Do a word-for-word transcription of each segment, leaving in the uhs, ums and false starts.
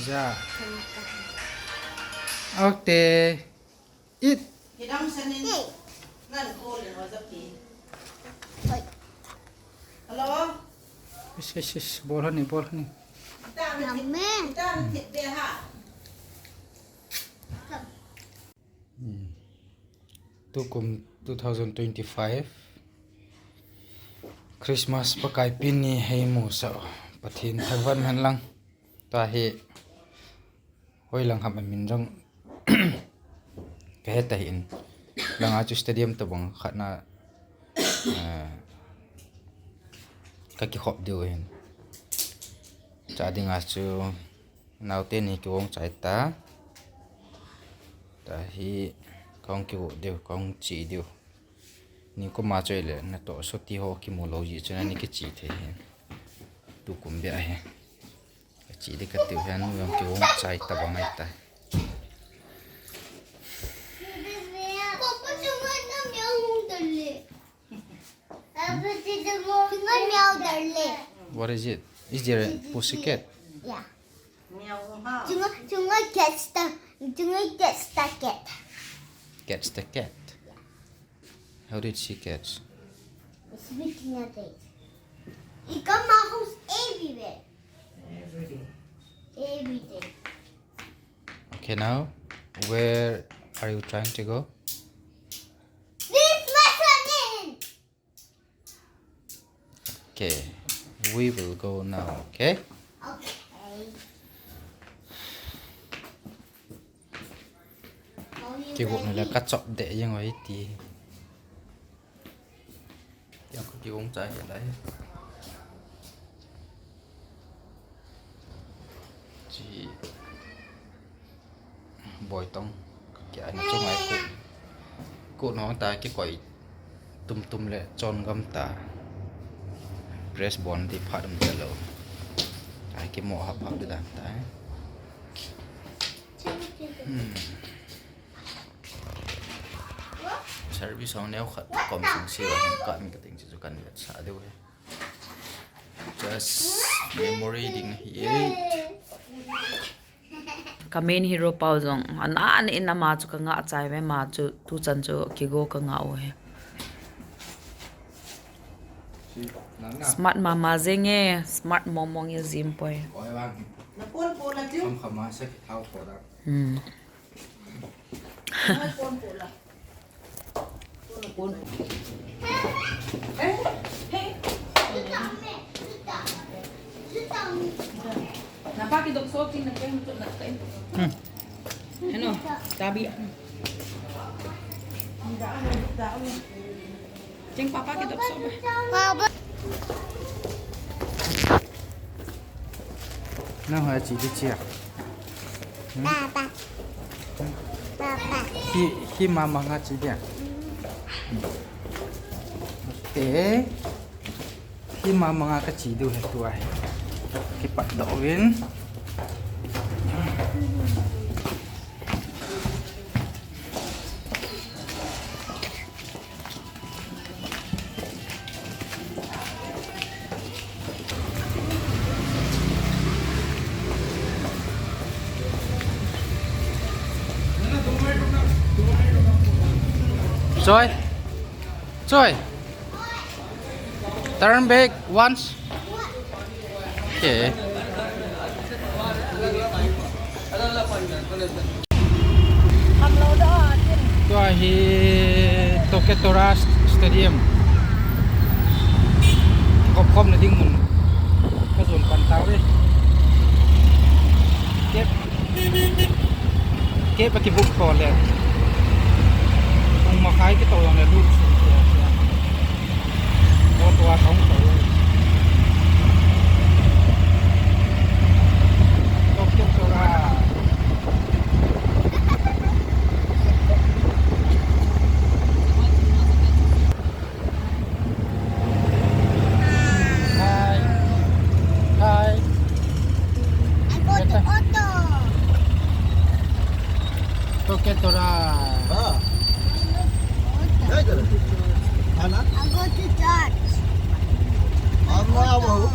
Ya. Okay. It. Hello? Yes, yes, yes. Bol hon ni, bol hon ni. Amen. Hmm. Tukum two thousand twenty-five Christmas Pakai pen ni hei musah Pathen thangvah hen lang. Tua hi hoilang ham amin jong kahe tahih in. Langa chu stadium tabang khat na, eh, kakikhop diu ahin. Cha dinga chu Naote ni kigong chai ta. Tua hi kong kigo diu, kong chi diu. Ni koma choi le natoh soti ho kimu lou ji chu nani kichi thei hi. Tukum bia hi. Kachi di kati u hin, nu jong kigong chai tabang ahi ta. What is it? Is there a pussycat? Yeah. Chunga, chunga catch the, chunga catch the cat. Catch the cat? How did she catch? It's making a bed. It come my house everywhere. Every day. Every day. Okay, now, where are you trying to go? This my friend. Okay, we will go now, okay? Okay. Kigo na le kachop de jeng oi ti. Yang ko kigong chai lai. Chi boi tong. Kia na chungai ko. Ko nong ta kikoi tum tum le chon gam ta. Press bon di phat um ta lo. Ai kimo hap hap di dan ta. Hmm. Service hong neo khat kom sung si wa hong kan ka ting chu kan vet sa de we. Just memory ding hi e. Ka main hero pau jong ana ana in ama chu ka nga chai ve, ama chu tu chan chu kigo ka nga u he. Smart mama jeng e, smart momong e jim poi. Na pon pon na chu. Kham kham a sa ki thau pho da. Hmm. Hmm. Ano, tabi. Cheng papa kita so. Papa. Nang ho chi di chia. Hmm? Papa. Papa. Hi, hi mama nga chi dia. Hmm. Te. Hi mama nga kachi diu he tua hi. Kipat doh uvin. Choi. Choi. Turn back once. Okay. Tua hi Toketora Stadium. Kop kop na ding mun. Ka jon pan tau le. Kep. Kep a kibuk ko le. Ong makai kito jong le lut. Hi. Hi. I go to auto. Toketora. Ah. Hai, jara. Hai na? I go to church. Amla bahu.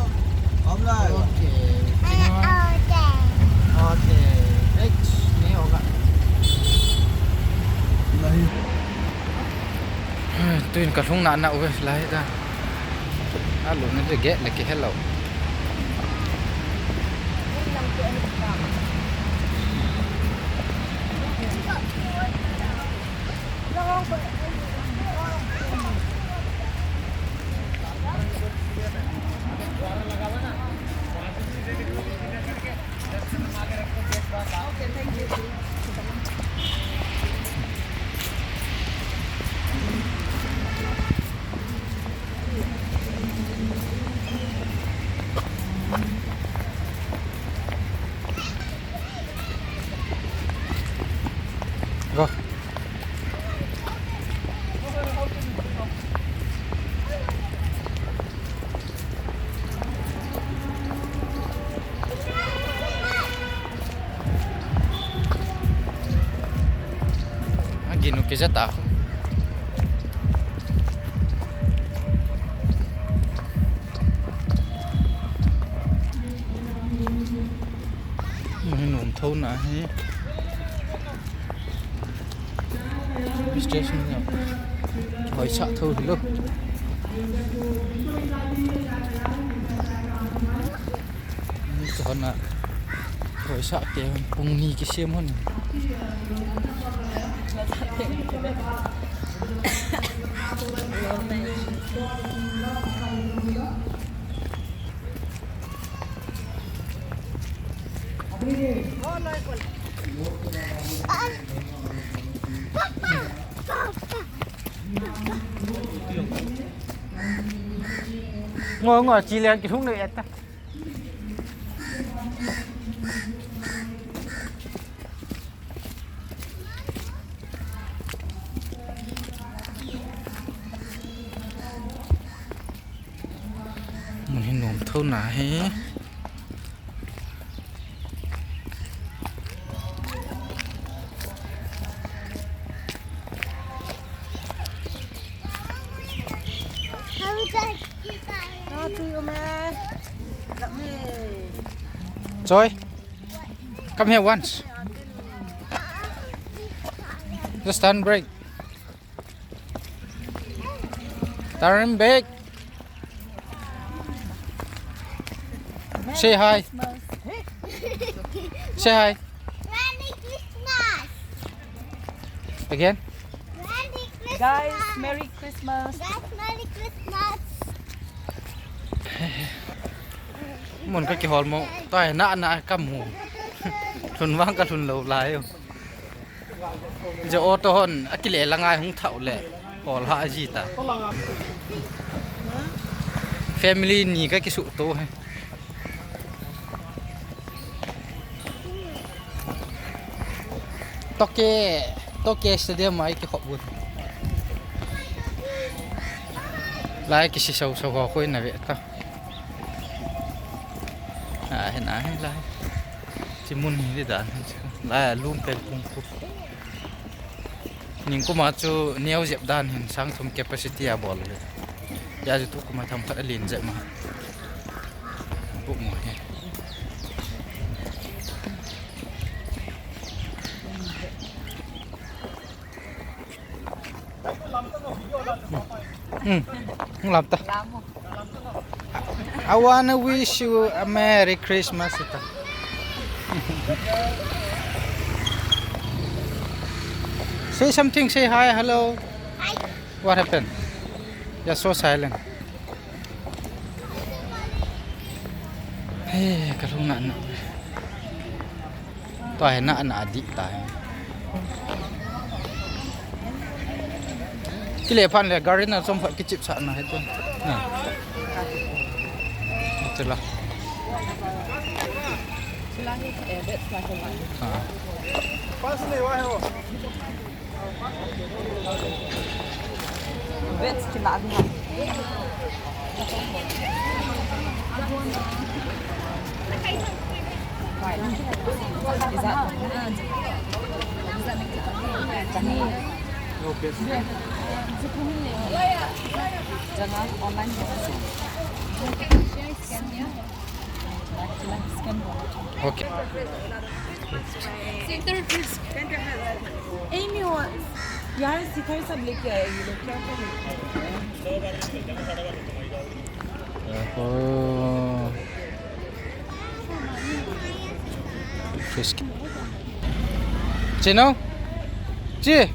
Amla. Okay. I, okay. Okay. Ka lhung nana uve lai ta. Alu na de get le ke hello. Go. Aginu kija ta. Mun hi nom tho na hi. Station na. Hoi sa tho hi lo. Ni sa na. Hoi sa te pung ni kisem hon. Ngo, ngo, chi leng ki hung nei et ta. Mun hi nom tho na hi. Joy, come here once. Just stand break. Turn back. Say hi. Say hi. Merry Christmas. Again. Merry Christmas. Guys, Merry Christmas. Guys, Merry Christmas. Mun ka kihol mo. Toi na na ka mu. Lhun vang ka lhun lou lai u. Jeh auto hon, akile la ngai hung thau le. Hol ha ji ta. Family ni ka kisu to he. Toke, toke stadium mai ki khop gun. Lai kisi sau sau ho khoi na ve ta. A, he na he lai. Chi mun hi dan he chu. Lai a lum pel pung pu. Ningkuma chu neo jep dan hin sang thum capacity a bol le. Ya chu tu kuma tham khat a lin jep ma. Bu mo he. Hmm. Hung lam ta. I wanna wish you a Merry Christmas, ita. Say something, say hi, hello. Hi. What happened? You're so silent. Hey, ka lung na na. Tua hi na na di ta. Kile phan le garden a chom khat kichip sa na he tu. Na. Tela. Tela hi, eh, that's like a line. Ah. Bits kila ding ham. Right. Is that, is that make it? Jangan. Jangan online. Okay. Center. Amy wants. यार, सिखाई सब लेके आए ये लोग, क्या क्या लेके आए? Chino? Chi?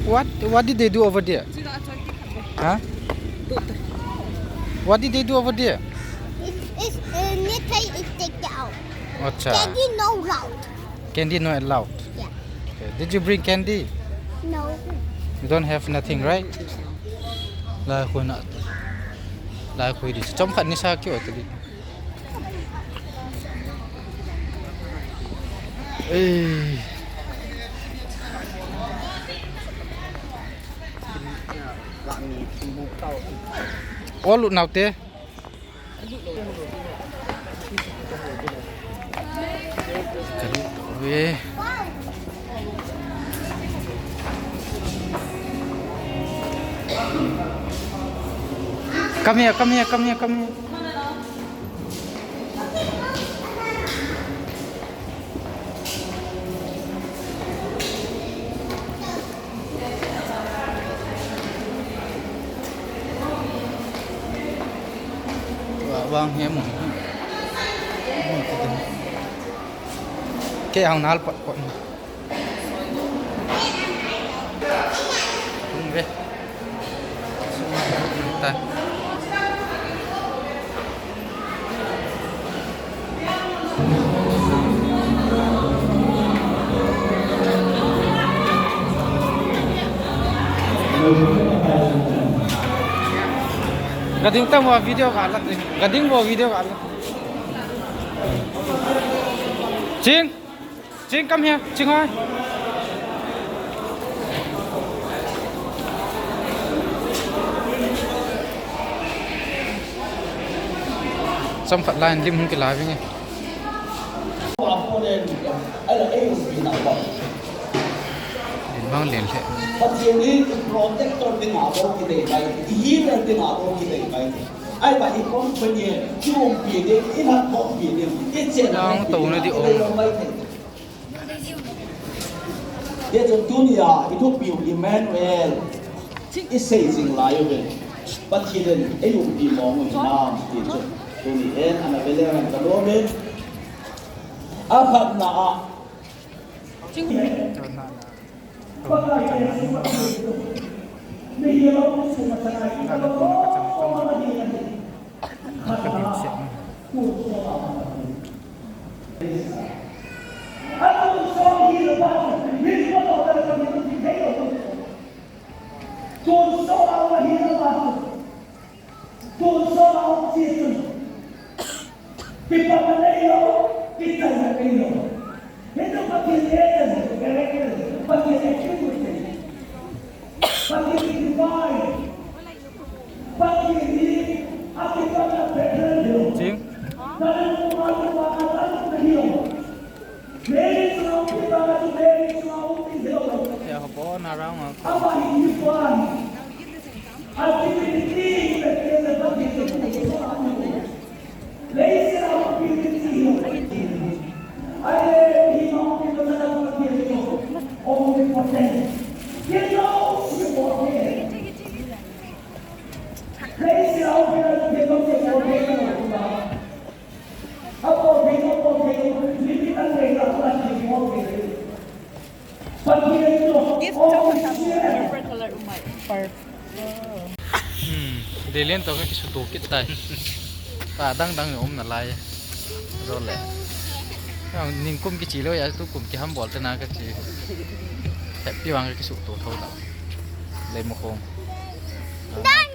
What, what did they do over there? Huh? What did they do over there? It's, it's, uh, nearby, it's take out. Acha. Candy no allowed. Candy no allowed? Yeah. Okay. Did you bring candy? No. You don't have nothing, right? Lai khui na. Lai khui di. Chomkhat ni sa kio tadi. Eh. Olu nau te. Kali to ve. Come here, come here, come here, come here. Wa-, wang he mun. Mun kiti. Ke hang nal pat pat. Tung ve. Ta. Gading ta mo video ka lat. Gading mo video ka lat. Ching. Ching, come here. Ching hoi. Chomkhat lai in lim hung kila vinge. Lim bang len le. Pathen hi protector dinga bou kidei mai, healer dinga bou kidei mai. Ahivang i company, i umpi ding, i lhatkhompi ding, i chenna, nang to na di om. Hichun tunia i thupiu Emmanuel i sei jing lai uvin, Pathen in ei umpi mong u hinam ti chu tuni hin ana ve leu hen ka nom in. A khatna a, Ching. Ya, habo na rang a. Give someone some purple color, umay. Purple. Hmm, Delian to ka kisuto kit tai. Pa dang dang um na lai. Role. Ang ningkum kichi lo ya, tukum kihambol te na kachi. Happy vang ka kisuto tho na. Lei mo khong. Dan.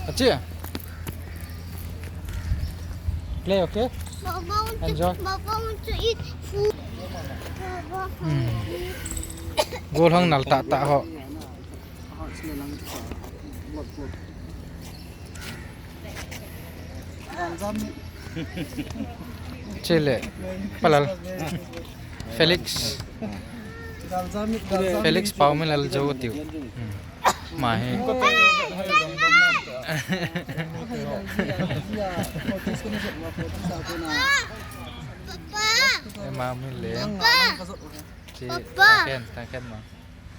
Achi. Play, okay? Baba want to, Enjoy. Baba want to eat food. Baba, hmm. Gol hang nal ta ta ho. Chile. Palal. Felix. Felix Paumilal Joe tiu. Hmm. Ama hi. Papa. Ema mi le. Papa. Chi, Papa. Tangkhen, tangkhen ma.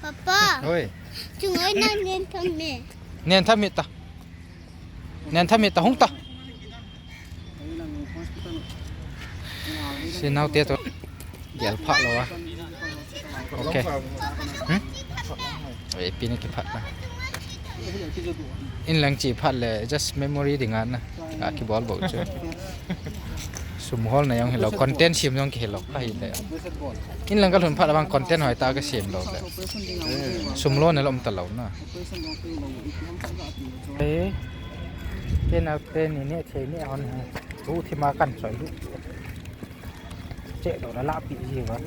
Papa. Oi. Chungai na nen tham me. Nen tham me ta. Nen tham me ta hung ta. Sinau te to. Gel pha lo a. Okay. Hmm? Ei, pi ni kiphat na. In lang chi phat le just memory ding a na. A kibol bol chu. Sum hol na jong hilou, content sem jong kihilou, ka hi le. In lang ka lhun phat abang content hoi ta ka sem lou le. Sum lo na lom ta lou na. Ei. Te na te ni ne thei ne hon. Tu thi ma kan choi lu. Che do la la pi ji wa.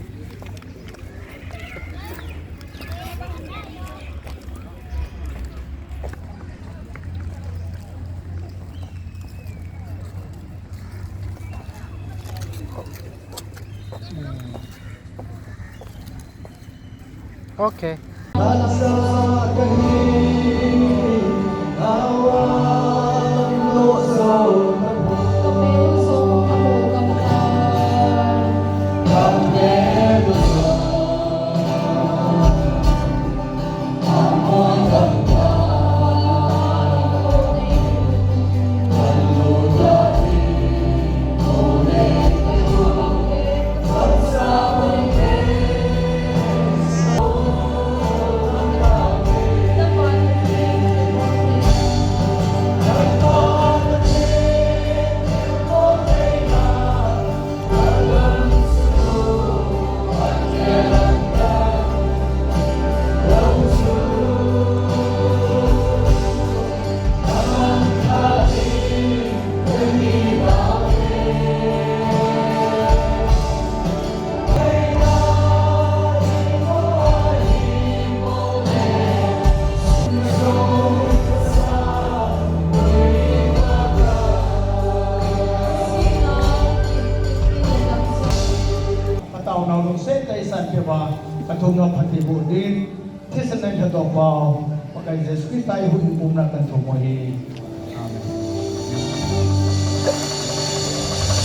Okay. Patao nau lungset tah isan peh uva, kathum nau phatthei boh ding, thisan nai lhatdoh pau, Pakai Jesu Christa i huhhing pumna kathum u ahi. Amen.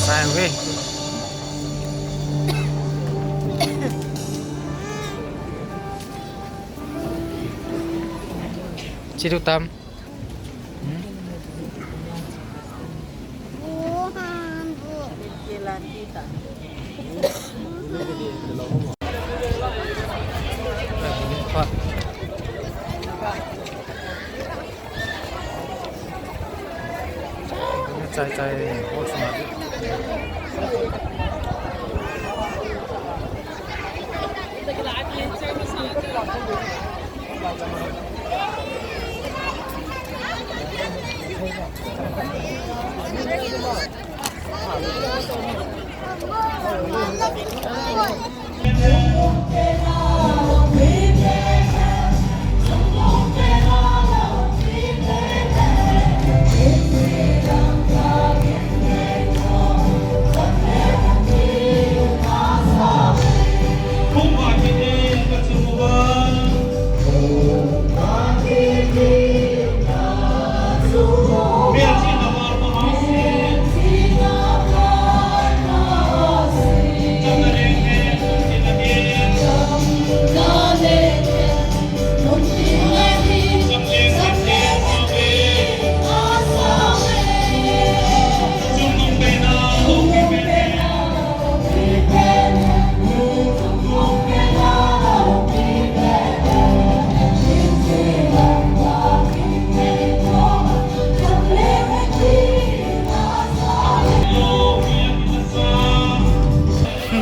Sai ve. Chiru tam. Hmm? Chai, chai,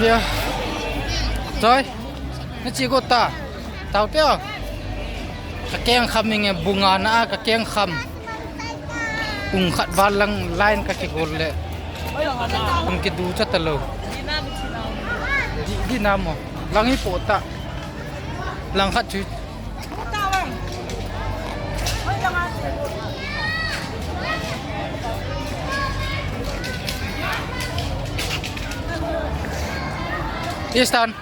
Dia. Choi. Na chi go ta. Tao te o. Ka keng kham inge bunga na a ka keng kham. Pung khat val lang line ka kigol le. Pung kidu cha ta lo. Di, di na mo. Lang hi po ta. Lang khat chu. Eastern.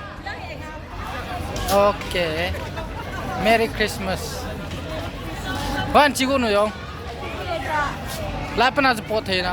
Okay. Merry Christmas. Van chi go no jong. Lai pana chu pot thei na.